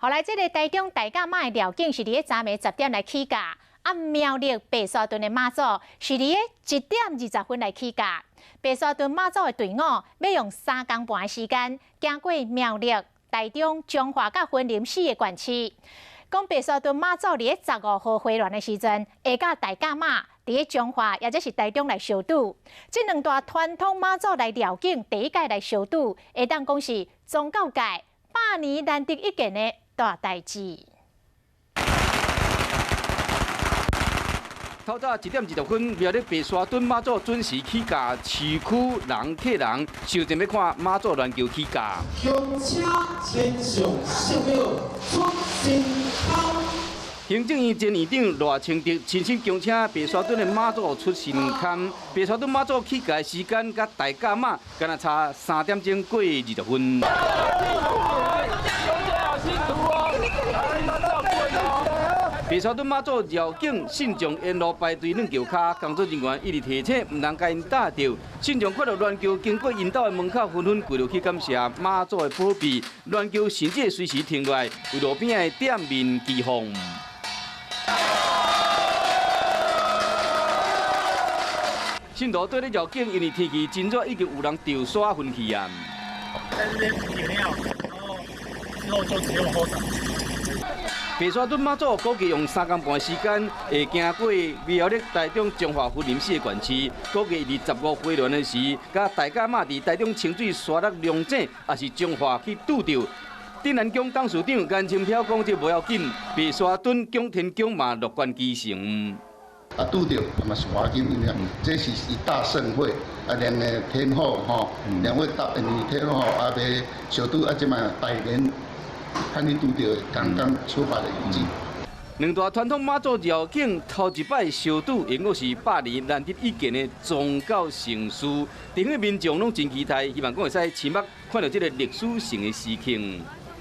後來這个台中大甲媽的繞境是佇咧昨暝10點來起駕，啊苗栗白沙屯的媽祖是佇咧1點20分來起駕。白沙屯媽祖的隊伍欲用3工半的時間，行過苗栗、台中、彰化佮雲林四个縣市。講白沙屯媽祖佇咧15號回鑾的時陣，會佮大甲媽佇咧彰化，抑者是台中來相拄。這兩大傳統媽祖來繞境，第一擺來相拄，會當講是宗教界百年難得一見的大代誌。透早1點20分，苗栗白沙屯媽祖準時起駕，市區人客人受陣欲看媽祖鸞轎起駕。香車千上聖廟出神龕。行政院前院長賴清德親身恭請白沙屯的媽祖出神龕。白沙屯媽祖起駕的時間，佮大甲媽敢若差3點鐘過20分。白沙屯媽祖繞境，信眾沿路排隊軟轎跤，工作人員一直提醒，毋通共𪜶搭著。信眾看著鸞轎經過𪜶兜的門口，紛紛跪落去感謝媽祖的保庇。鸞轎甚至會隨時停落來，為路邊的店面祈福。信徒對咧繞境，因為天氣真熱，已經有人著沙昏去啊。在這邊點尿，然後之後就直接往後走。白沙屯媽祖估計用3工半的時間，會行過苗栗、台中、彰化、雲林四個縣市。估計佇15回鑾的時，佮大甲媽佇台中清水沙鹿龍井，抑是彰化去拄著。鎮瀾宮董事長顏清標講，這無要緊，白沙屯蔣天宮嘛樂觀其成。啊，拄著嘛是無要緊，因為這是一大盛會，啊，兩个天后吼，兩位大女天后啊，欲相拄啊，這擺大連。看你拄著剛剛出發的遺跡。兩大傳統媽祖繞境頭一擺相拄，應該是百年難得一見的宗教盛事。地方民眾攏真期待，希望講會使親目看著這个歷史性的時刻。